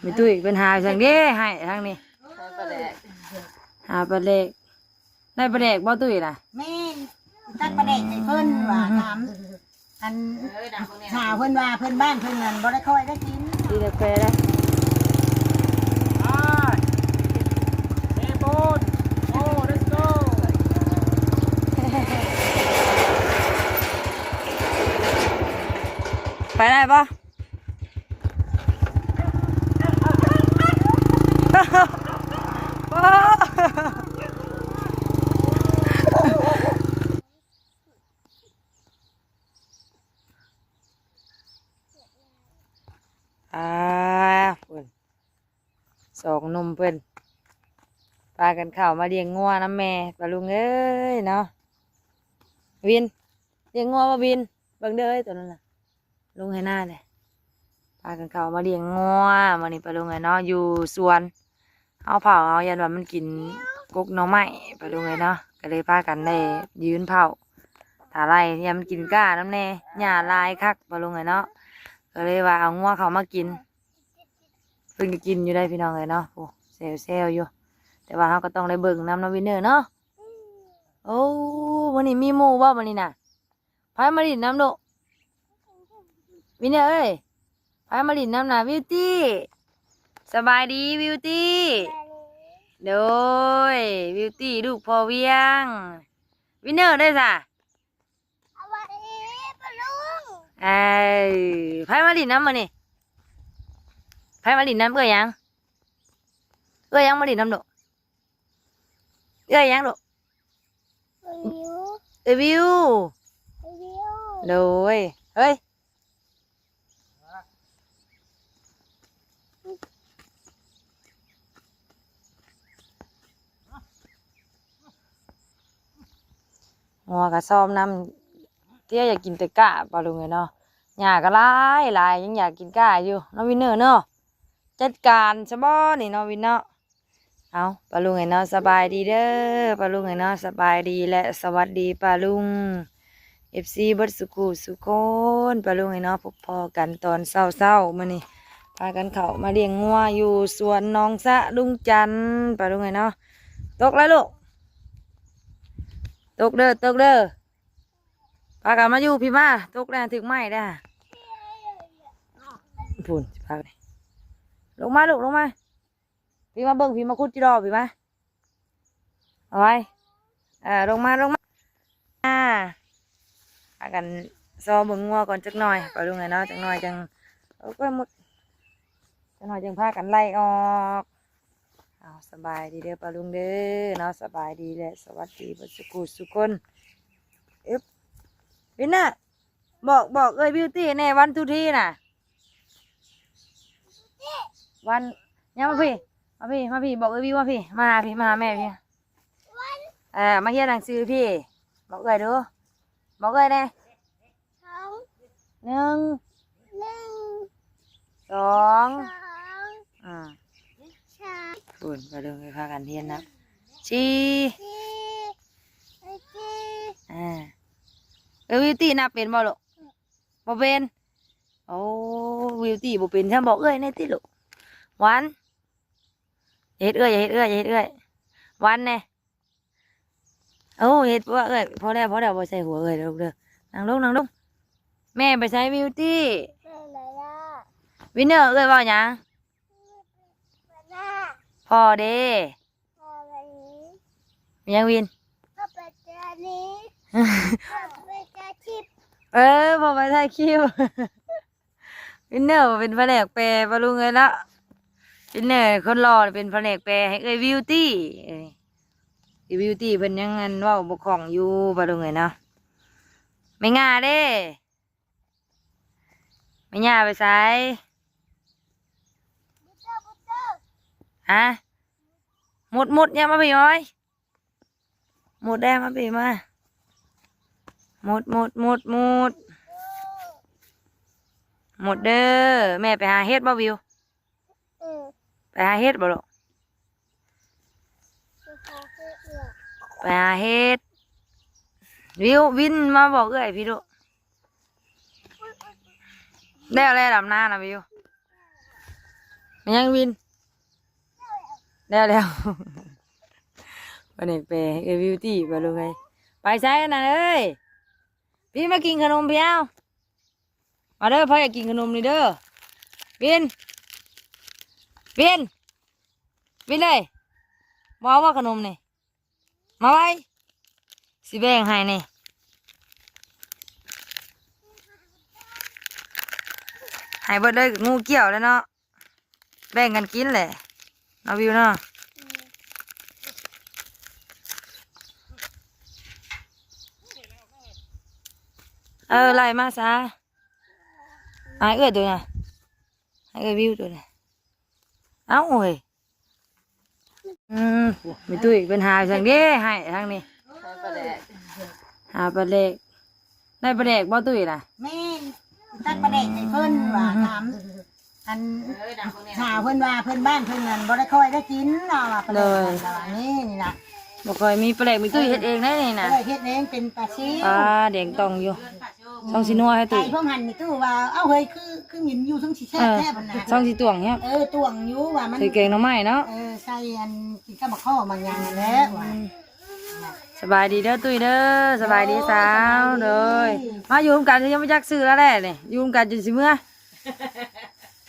ແມ່ຕຸ້ຍເພິ່ນຫາຈັ່ງເດ້ ໃຫ້ທາງນີ້ ຫາປາແດກ ຫາປາແດກ ໄດ້ປາແດກບໍ່ຕຸ້ຍລະ? ແມ່ນ ຕັກປາແດກໃຫ້ເພິ່ນວ່າ ຖາມ ອັນ ເອີ ຖາມເພິ່ນວ່າເພິ່ນບ້ານເພິ່ນນັ້ນບໍ່ໄດ້ຄ່ອຍໄດ້ກິນ ກິນກາແຟແລ້ວ ໄປ ເອໂບນ ໂກ ເລັດໂກ ໄປໄດ້ບໍ່? ອ່າ ພຸ້ນ ສອງໜຸ່ມເພິ່ນ ພາກັນເຂົ້າມາລ້ຽງງົວນຳແມ່ ປາລຸງເອີຍເນາະ. ວິນ ລ້ຽງງົວບໍ່ວິນ? ເບິ່ງເດີ ໂຕນັ້ນນະ ລົງໄຮ່ນາແຫຼະ ພາກັນເຂົ້າມາລ້ຽງງົວມື້ນີ້ ປາລຸງເອີຍເນາະ ຢູ່ສວນ ເຮົາເຝົ້າເອົາ ຢ້ານວ່າມັນກິນກົກໜໍ່ໄມ້ ປາລຸງເອີຍເນາະ ກໍເລີຍພາກັນໄດ້ຢືນເຝົ້າຖ້າໄລ່ ຢ້ານມັນກິນກ້ານຳແດ່ ຫຍ້າຫຼາຍຄັກ ປາລຸງເອີຍເນາະ ກໍເລີຍວ່າເອົາງົວເຂົ້າມາກິນ ເພິ່ນກໍກິນຢູ່ໄດ໋ ພີ່ນ້ອງເອີຍເນາະ ໂອ້ ແຊວໆຢູ່ ແຕ່ວ່າເຮົາກໍຕ້ອງໄດ້ເບິ່ງນຳເນາະ ວິນເນີເນາະ. ໂອ້ ມື້ນີ້ມີໝູ່ບໍ່ ມື້ນີ້ນະ? ໃຜມາຫຼິ້ນນຳລູກ? ວິນເນີເອີຍ ໃຜມາຫຼິ້ນນຳນະ? ວິວຕີ້ ສະບາຍດີ ວິວຕີ້ ໂດຍ ວິວຕີ້ ລູກພໍ່ວຽງ ວິນເນີເດ້ສະ? ສະບາຍດີປ້າລຸງ ເອີ ໃຜມາຫຼິ້ນນຳມື້ນີ້? ໃຜມາຫຼິ້ນນຳ? ເອື້ອຍຫຍັງ? ເອື້ອຍຫຍັງມາຫຼິ້ນນຳລູກ? ເອື້ອຍຫຍັງລູກ? ເອື້ອຍວິວ ເອື້ອຍວິວ ເອື້ອຍວິວ ໂດຍ ເຮີ້ຍ ງົວກະຊອມນຳ ເຕ້ຍຢາກກິນແຕ່ກ້າ ປ້າລຸງເອີຍເນາະ ຫຍ້າກະຫຼາຍຫຼາຍ ຍັງຢາກກິນກ້າຢູ່ເນາະ ວິນເນີເນາະ ຈັດການຊະບໍ່ນີ້ເນາະ ວິນເນາະ. ເອົາ ປ້າລຸງເອີຍເນາະ ສະບາຍດີເດີ ປ້າລຸງເອີຍເນາະ ສະບາຍດີ ແລະ ສະຫວັດດີປ້າລຸງ ເອັຟຊີ ເບິດສຸຂູສຸຄົນ ປ້າລຸງເອີຍເນາະ ພົບພໍ້ກັນຕອນເຊົ້າໆ ມື້ນີ້ ພາກັນເຂົ້າມາລ້ຽງງົວຢູ່ສວນໜອງສະລຸງຈັນ ປ້າລຸງເອີຍເນາະ. ຕົກແລ້ວລູກ ຕົກເດີ ຕົກເດີ ພາກັນມາຢູ່ພີ້ມາ ຕົກແລ້ວຖືກໄມ້ເດ້ ພຸ້ນ ຊິພາ ລົງມາລູກ ລົງມາ. ພີ້ມາເບິ່ງ ພີ້ມາຂຸດຈິລໍ ພີ້ມາ ເອົາໄວ້ ເອີ ລົງມາ ລົງມາ ອ່າ ພາກັນຊອເບິ່ງງົວກ່ອນຈັກໜ່ອຍ ປ້າລຸງເອີຍເນາະ ຈັກໜ່ອຍຈັ່ງ ໂອ້ຍ ໝົດ ຈັກໜ່ອຍຈັ່ງພາກັນໄລ່ອອກ. ເອົາ ສະບາຍດີເດີປ້າລຸງເດີເນາະ ສະບາຍດີ ແລະ ສະຫວັດດີເບິດສຸຂູສຸຄົນ. ອຶບ ວິນນະ ບອກ ບອກເອື້ອຍບິວຕີ້ແດ່ ວັນທູທີນະ ວັນ ຍັງມາພີ້ ມາພີ້ ມາພີ້ ບອກເອື້ອຍບິວມາພີ້ ມາຫາພີ້ ມາຫາແມ່ພີ້ ເອີ ມາຮຽນໜັງສືພີ້ ບອກເອື້ອຍດູ ບອກເອື້ອຍແດ່ ໜຶ່ງ ສອງ ອ່າ ພຸ້ນ ປ້າລຸງເອີຍ ພາກັນຮຽນນັບ ສີ່ ອ່າ ເອີ ວິວຕີ້ນັບເປັນບໍ່ລູກ? ບໍ່ເປັນ ໂອ້ ວິວຕີ້ບໍ່ເປັນ ຊັ້ນບອກເອື້ອຍແດ່ຕິລູກ ວັນ ຢ່າເຮັດເອື້ອຍ ຢ່າເຮັດເອື້ອຍ ຢ່າເຮັດເອື້ອຍ ວັນແດ່. ໂອ້ ເຮັດຕົວເອື້ອຍ ພໍແລ້ວ ພໍແລ້ວ ບໍ່ໃສ່ຫົວເອື້ອຍແລ້ວລູກເດີ ນັ່ງລົງ ນັ່ງລົງ ແມ່ໄປໃສ? ວິວຕີ້ ແມ່ໄປລະ ວິນເນີ ເອື້ອຍເວົ້າຫຍັງ? ພໍ່ເດ້ ພໍ່ໄປນີ້ ຫຍັງວິນ? ພໍ່ໄປແຕ່ນີ້ ພໍ່ໄປແຕ່ທິບ ເອີ ພໍ່ໄປຖ່າຍຄລິບ. ວິນເນີເປັນພະແນກແປ ປ້າລຸງເອີຍເນາະ ວິນເນີຄົນຫຼໍ່ເປັນພະແນກແປໃຫ້ເອື້ອຍວິວຕີ້ ເອີ ອີ່ວິວຕີ້ເພິ່ນຍັງ ອັນ ເວົ້າບໍ່ຄ່ອງຢູ່ ປ້າລຸງເອີຍເນາະ. ແມ່ຍ່າເດ້ ແມ່ຍ່າໄປໃສ? ຮະ? ມຸດ ມຸດ ຍ່າງມາພີ້ ມາໄວ ມຸດແດ່ ມາພີ້ມາ ມຸດ ມຸດ ມຸດ ມຸດ ມຸດເດີ. ແມ່ໄປຫາເຫັດບໍ່ ວິວ? ເອີ ໄປຫາເຫັດບໍ່ລູກ? ໄປຫາເຫັດ ວິວ ວິນມາບອກເອື້ອຍພີ້ລູກ. ແລ້ວແລ້ວ ດຳນານະ ວິວ. ມາຍັງວິນ ແລ້ວແລ້ວ ປາແດກແປເອື້ອຍບິວຕີ້ ປາລຸງເອີຍ ໄປໃສອັນນັ້ນເອີຍ? ວິນມາກິນຂະໜົມພີ້ ເອົາ ມາເດີ ໃຜຢາກກິນຂະໜົມນີ້ເດີ ວິນ ວິນ ວິນເອີຍ ບໍ່ເອົາບໍ່ຂະໜົມນີ້? ມາໄວ້ ຊິແບ່ງໃຫ້ນີ້ ໃຫ້ເບິດເລີຍ ງູກ່ຽວແລ້ວເນາະ ແບ່ງກັນກິນແຫຼະເນາະ ວິວເນາະ ເອີ ໄລ່ມາຊະ ໃຫ້ເອື້ອຍໂຕນະ ໃຫ້ເອື້ອຍວິວໂຕນະ ເອົ້າ ໂອ້ຍ. ອືມ ແມ່ຕຸ້ຍເພິ່ນຫາຈັ່ງເດ້ ໃຫ້ທາງນີ້ ຫາປາແດກ ຫາປາແດກ ໄດ້ປາແດກບໍ່ຕຸ້ຍລະ? ແມ່ນ ຕັກປາແດກໃຫ້ເພິ່ນວ່າ ອືມ ຖາມ ອັນ ເອີ ຖ້າເພິ່ນວ່າເພິ່ນ ບ້ານເພິ່ນນັ້ນບໍ່ໄດ້ຄ່ອຍໄດ້ກິນເນາະ ວ່າປາແດກ ໂດຍ ວ່ານີ້ ນີ້ນະ ບໍ່ຄ່ອຍມີປາແດກ ແມ່ຕຸ້ຍເຮັດເອງໄດ໋ນີ້ນະ ເອີ ເຮັດເອງເປັນປາຊີ ປາແດງຕ່ອງຢູ່ ຊ່ອງຊິນົວໃຫ້ຕູ້ ໄປພວກຫັ້ນມີຕູ້ວ່າ ເອົ້າ ເຮີ້ຍ ຄື ຄືໝິນຢູ່ ຊ່ອງຊິແຊບແທ້ ເອີ ເພິ່ນນະ ຊ່ອງຊິຕວງແຮງ ເອີ ຕວງຢູ່ວ່າມັນ ໃສ່ແກງໜໍ່ໄມ້ເນາະ ເອີ ໃສ່ອັນ ກິນກັບໝາກຂໍ້ໝາກຫຍັງຫັ້ນແຫຼະ ອືມ ວ່າ ສະບາຍດີເດີຕຸ້ຍເດີ ສະບາຍດີສາວ ໂດຍ ໂດຍ ມາຢູ່ນຳກັນ ຍັງບໍ່ຈັກຊື່ລະແຫຼະນີ້ ຢູ່ນຳກັນຈົນຊິເມືອ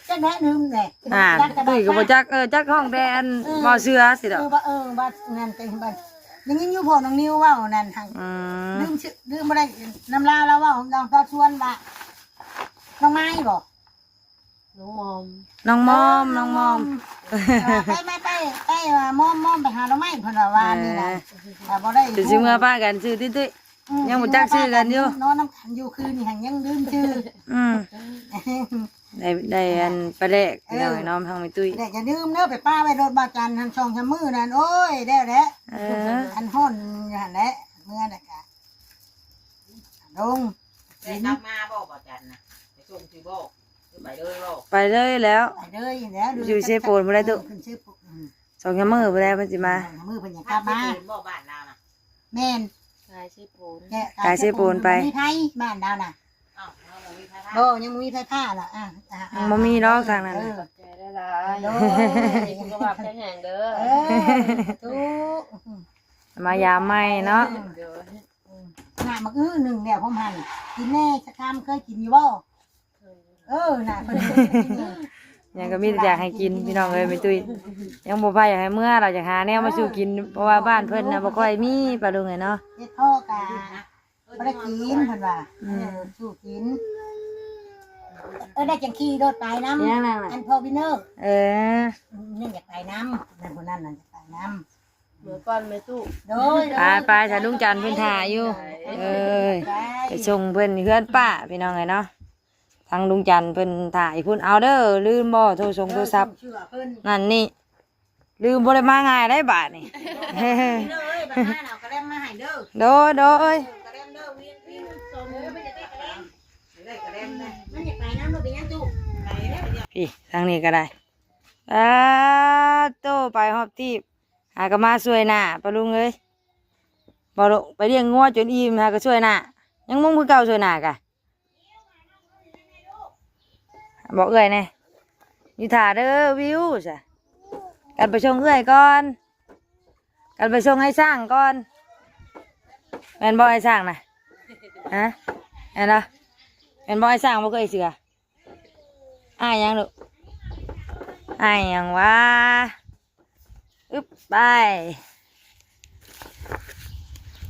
ຈັກແນະ ລືມແຫຼະ ອ່າ ຕຸ້ຍກໍບໍ່ຈັກ ເອີ ຈັກຫ້ອງແຕ່ອັນ ເອີ ບໍ່ເຊື່ອຊິດອກ ເອີ ວ່າ ເອີ ວ່ານັ້ນກໍ ໄດ້ຍິນຢູ່ພໍ່ນ້ອງນິວເວົ້ານັ້ນຫັ້ນ ອືມ ລືມຊື່ ລືມບໍ່ໄດ້ ນຳລາວລາວເວົ້າ ນ້ອງຕາຊວນວ່າ ນ້ອງໄມ້ບໍ ນ້ອງມອມ ນ້ອງມອມ ເອີ ນ້ອງມອມ ເອີ ໄປ ໄປ ໄປ ໄປວ່າມອມ ມອມໄປຫາໜໍ່ໄມ້ ເພິ່ນວ່າ ວ່ານີ້ນະ ເອີ ວ່າບໍ່ໄດ້ ເປັນຊິເມືອປະກັນຊື່ຕິຕຸ້ຍ ອືມ ຍັງບໍ່ຈັກຊື່ກັນຢູ່ ນອນນຳກັນຢູ່ຄືນນີ້ຫັ້ນຍັງລືມຊື່ ອືມ ໄດ້ ໄດ້ອັນປາແດກ ເອີ ພີ່ນ້ອງເນາະ ທາງແມ່ຕຸ້ຍ ແຕ່ຢ່າລືມເດີ ໄປປະໄວ້ລົດບ່າວຈັນຫັ້ນ ສອງສາມມື້ນັ້ນ ໂອ້ຍ ແລ້ວແຫຼະ ເອີ ອັນຮ້ອນຢູ່ຫັ້ນແຫຼະ ເມືອແລ້ວກະລົງ ໄດ້ກັບມາບໍ່ບ່າວຈັນນະ ໄປສົ່ງຊື່ບໍ່ ຫຼືໄປເລີຍບໍ່? ໄປເລີຍແລ້ວ ໄປເລີຍແລ້ວ ຢູ່ເຊໂປນບໍ່ໄດ້ຕຸ ເອີ ຂຶ້ນເຊໂປນ ອືມ ສອງສາມມື້ພຸ້ນແຫຼະເພິ່ນຊິມາ ສອງສາມມື້ເພິ່ນຍັງກັບມາ ເຊໂປນບໍ່ ບ້ານລາວນະ? ແມ່ນ ກາຍເຊໂປນ ກາຍເຊໂປນໄປ ບໍ່ມີໄຟບ້ານລາວນະ ອ້າວ ຍັງບໍ່ມີໄຟຟ້າ ບໍ່ ຍັງບໍ່ມີໄຟຟ້າລະ ອ່າ ອ່າ ຍັງບໍ່ມີດອກທາງນັ້ນ ເອີ ຂອບໃຈຫຼາຍໆ ໂດຍ ສຸຂະພາບແຂງແຮງເດີ ເອີ ສາທຸ ມາຢາມໃໝ່ເນາະ ໂດຍ ອືມ ນ້ຳໝາກອຶໜຶ່ງແລ້ວ ພວກຫັ້ນ ກິນແດ່ ຈັກຄຳ ເຄີຍກິນຢູ່ບໍ່? ເອີ ໜ້າເພິ່ນ ຫຍັງກໍມີແຕ່ຢາກໃຫ້ກິນ ພີ່ນ້ອງເອີຍ ແມ່ຕຸ້ຍ ຍັງບໍ່ໃຜຢາກໃຫ້ເມືອ ລາວຢາກຫາແນວມາສູ່ກິນ ເພາະວ່າບ້ານເພິ່ນນະບໍ່ຄ່ອຍມີ ປ້າລຸງເອີຍເນາະ ເຮັດພໍກະບໍ່ໄດ້ກິນ ເພິ່ນວ່າ ອືມ ເອີ ສູ່ກິນ ເອີ ໄດ້ຈັ່ງຂີ່ລົດໄປນຳ ອັນພໍ່ວິນເນີ ເອີ ຍັງຢາກໄປນຳ ນັ້ນຜູ້ນັ້ນນັ້ນຢາກໄປນຳ ເມືອກ່ອນແມ່ຕູ້ ໂດຍ ໄປໆ ຖ້າລຸງຈັນເພິ່ນຖ້າຢູ່ ເອີຍ ໄປ ໄປສົ່ງເພິ່ນເຮືອນປ້າ ພີ່ນ້ອງເອີຍເນາະ ທາງລຸງຈັນເພິ່ນຖ້າຢູ່ພຸ້ນ ເອົາເດີ ລືມບໍ່ໂທສົ່ງໂທສັບ ເອີ ສົ່ງເຊື່ອເພິ່ນ ນັ້ນນີ້ ລືມ ບໍ່ໄດ້ມາງ່າຍໄດ໋ບາດນີ້ ເອີ ບາດໜ້າເອົາກະແລັມມາໃຫ້ເດີ ໂດຍ ໂດຍ ເອີ ກະແລັມເດີ ວິນ ວິນ ສົ່ງ ເອີ ມັນຢາກໄດ້ກະແລັມ ມັນຢາກໄປນຳ ເປັນຫຍັງຕູ້ ໄປເດີ ພີ້ ທາງນີ້ກໍໄດ້ ອາ ໂຕ ໄປຮອບທີບ ຫາກໍມາຊ່ວຍໜ້າ ປ້າລຸງເອີຍ ບໍ່ລູກ ໄປລ້ຽງງົວຈົນອີ່ມ ຫາກໍຊ່ວຍໜ້າ ຍັງມຸ້ງຄືເກົ່າ ຊ່ວຍໜ້າກະ ບອກເອື້ອຍແດ່ ຢູ່ຖ້າເດີວິວຊະ ກັນໄປສົ່ງເອື້ອຍກ່ອນ ກັນໄປສົ່ງອ້າຍຊ້າງກ່ອນ ແມ່ນບໍ່ອ້າຍຊ້າງນະ ຮະ ແມ່ນບໍ່ ແມ່ນບໍ່ອ້າຍຊ້າງ ບໍ່ເຄີຍເຊື່ອ ອ້າຍຫຍັງລູກ ອ້າຍຫຍັງຫວາ? ອຶບ ໄປ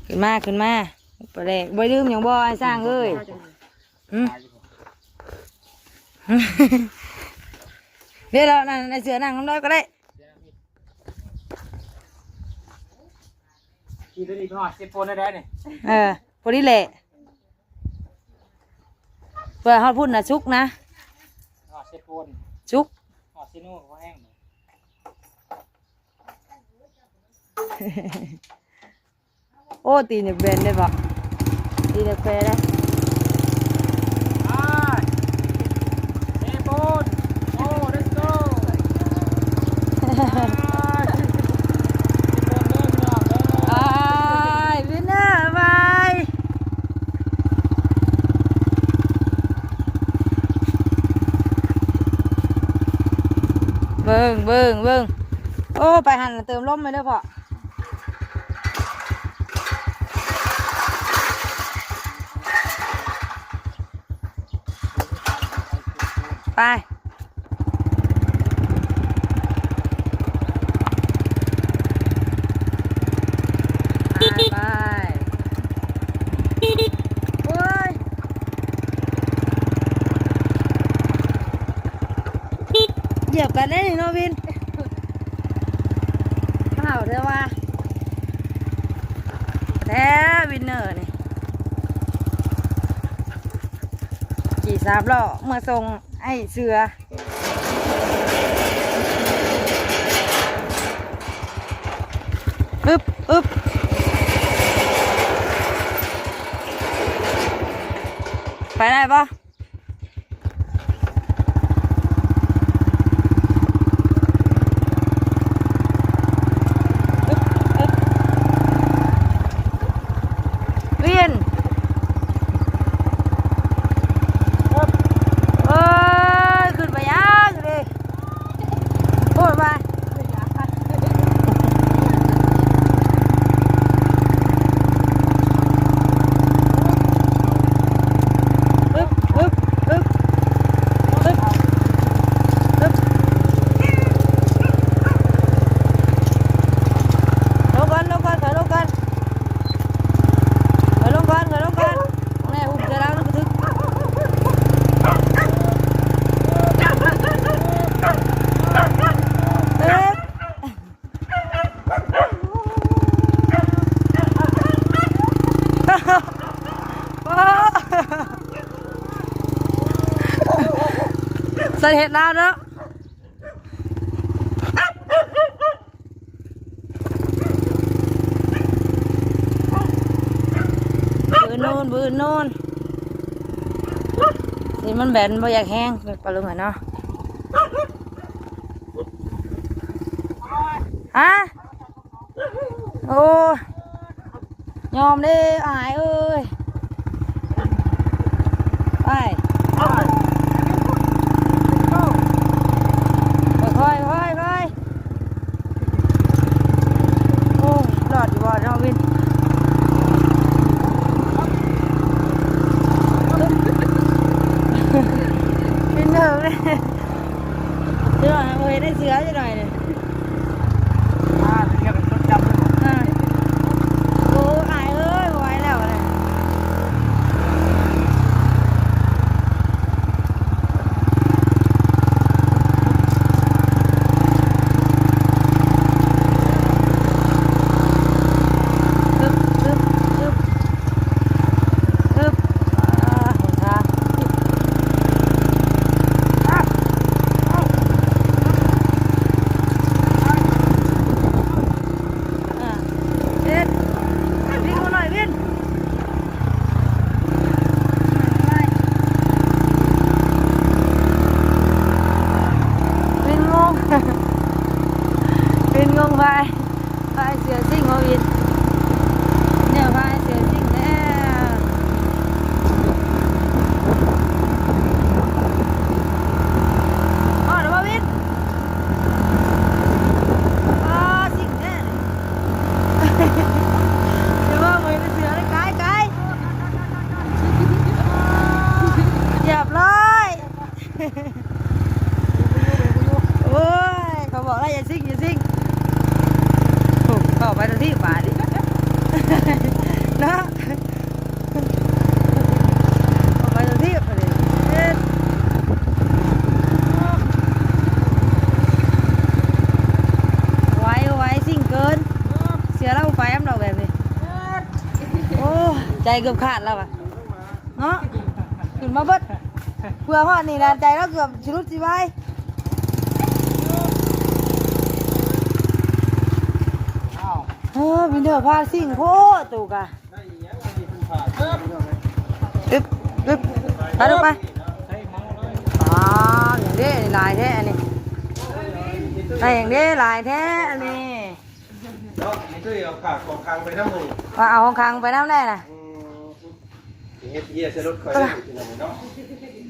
ຂຶ້ນມາ ຂຶ້ນມາ ປາແດກ ບໍ່ລືມຫຍັງບໍ່ ອ້າຍຊ້າງເອີຍ? ຫຶ ເດ້ແລ້ວ ນັ້ນ ໃນເສືອນັ່ງນຳດອຍກໍໄດ້. ຂີ່ລົດອີກຮອດເຊໂປນໄດ້ນີ້ ເອີ ພໍດີແຫຼະ ເພື່ອຮອດພຸ້ນນະ ສຸກນະ ຮອດເຊໂປນ ສຸກ ຮອດເຊໂນກໍບໍ່ແຮງ. ໂອ້ ຕີນຢາກແບນໄດ້ບໍ່? ຕີນຢາກແປໄດ້. ໄປ ເຊໂປນ ໂອ້ let's go ໄປ ເຊໂປນເດີພີ່ນ້ອງເດີ ໄປ ວິນເນີ ໄປ. ເບິ່ງ ເບິ່ງ ເບິ່ງ ໂອ້ ໄປຫັ້ນເຕີມລົມໃຫ້ເດີພໍ່. ໄປ ໄປ ໄປ ໂອ້ຍ ຢຽບກັນໄດ້ນີ້ເນາະວິນ ເຂົາແທ້ວ່າ ແທ້ວິນເນີນີ້ ຂີ່ສາມລໍ້ເມືອສົ່ງອ້າຍເສືອ. ອຶບ ອຶບ ໄປໄດ້ບໍ່? ອຶບ ອຶບ ວຽນ ເອີຍ ຂຶ້ນໄປຍັງເດ ໂພດວ່າ ອຶບ ອຶບ ອຶບ ອຶບ ອຶບ ລົງກ່ອນ ລົງກ່ອນ ຂ້ອຍລົງກ່ອນ ຂ້ອຍລົງກ່ອນ ຂ້ອຍລົງກ່ອນ ແນ່ ຫຸ້ມໃສ່ລາວນຳກະທຶກ ເອີ ສັດເຫດລາວເນາະ ບືນໂນນ ບືນໂນນ ຊິມັນແບນບໍ່ຢາກແຮງ ປາລຸງເອີຍເນາະ ຮະ? ໂອ້ ຍອມເດ້ອ້າຍເອີຍ ໄປ ຄ່ອຍໆ ຄ່ອຍໆ ໂອ້ ລອດຢູ່ບໍ່ເນາະວິນ ວິນເອີຍ ເດີ ບໍ່ເຫັນໄອ້ເສືອຈັກໜ້ອຍນີ້ ອ່າ ເສືອກັນຈົດຈຳເລີຍ ອ່າ ໂອ້ ອ້າຍເອີຍ ບໍ່ໄຫວແລ້ວ ອຶບ ອຶບ ອຶບ ອຶບ ອ່າ ຫົນທາງ ອ່າ ເຮັດ ວິນ ເອົາໜ້ອຍ ວິນ ວິນງົງ ວິນງົງໄປ. ພາເສືອຊິງ ບໍ່ວິນ ແນວພາເສືອຊິງແທ້ ຮອດແລ້ວບໍ່ວິນ ອ້າ ຊິງແທ້ ເດີ ບໍ່ເຫັນເສືອເລີຍ ກາຍ ກາຍ ຮຽບຮ້ອຍ. ໂອ້ຍ ເຂົາບອກແລ້ວຢ່າຊິງ ຢ່າຊິງ ໂອ້ ເຂົ້າໄປທາງທີ່ບາດນີ້ ເນາະ ເຂົ້າໄປທາງທີ່ບາດນີ້ ເອີ ໄວ ໄວ ຊິງເກີນ ເສືອລາວບໍ່ໄປນຳດອກແບບນີ້ ໂອ້ ໃຈເກືອບຂາດແລ້ວຫວາ. ເນາະ ຂຶ້ນມາເບິດ ເພື່ອຮອດນີ້ນະ ໃຈລາວເກືອບຊິຫຼຸດຊິວາຍ ເອີ ວິນເດີພາຊິງໂພດໂຕກະ ອຶບ ອຶບ ໄປລູກໄປ ອ້າວ ຫຍັງເດ້ຫຼາຍແທ້ອັນນີ້ ໄດ້ຫຍັງເດ້ຫຼາຍແທ້ອັນນີ້ ເນາະ ນີ້ຄືເອົາຜ້າຂອງຄັງໄປນຳມື້ນີ້ ວ່າເອົາຂອງຄັງໄປນຳແດ່ນະ ອືມ ເຮັດເຫຍໃສ່ລົດຂ້ອຍເດ້ ເອີ ພີ່ນ້ອງເນາະ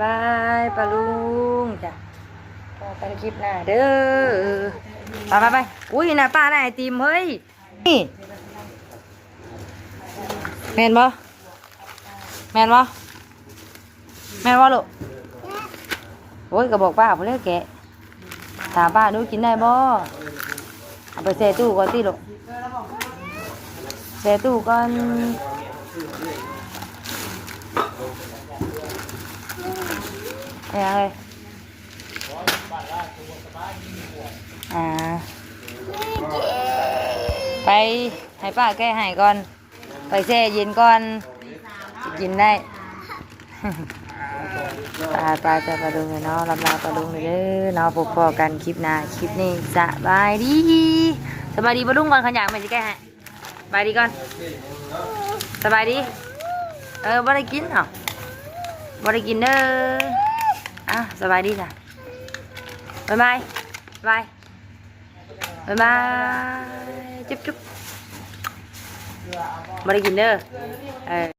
ບາຍປ້າລຸງ ຈ້ະ ພໍ້ກັນຄລິບໜ້າເດີ ໄປໆໆ. ອຸ້ຍ ໜ້າປ້າໄດ້ໄອຕິມເຮີ້ຍ ນີ້ ແມ່ນບໍ່? ແມ່ນບໍ່? ແມ່ນບໍ່ລູກ? ໂອ້ຍ ກໍບອກປ້າພຸ້ນແຫຼະແກະ ຖາມປ້າດູ ກິນໄດ້ບໍ່? ເອົາໄປແຊ່ຕູ້ກ່ອນຕິລູກ ແຊ່ຕູ້ກ່ອນ. ເອົາເລີຍ ອ່າ ໄປໃຫ້ປ້າແກະໃຫ້ກ່ອນ ໄປແຊ່ເຢັນກ່ອນ ຊິກິນໄດ້. ໄປໆ ໄປປ້າລຸງເດີເນາະ ລຳລາປ້າລຸງເດີເນາະ ພົບພໍ້ກັນຄລິບໜ້າ ຄລິບນີ້ສະບາຍດີ ສະບາຍດີປ້າລຸງກ່ອນ ຄັນຢາກແມ່ຊິແກະໃຫ້ ສະບາຍດີກ່ອນ ສະບາຍດີ. ເອີ ບໍ່ໄດ້ກິນ ເອົ້າ ບໍ່ໄດ້ກິນເດີ. ອ່ະ ສະບາຍດີຈ້ະ ບາຍບາຍ ບາຍບາຍ ຈຸບຈຸບ. ບໍ່ໄດ້ກິນເດີ ເອີ.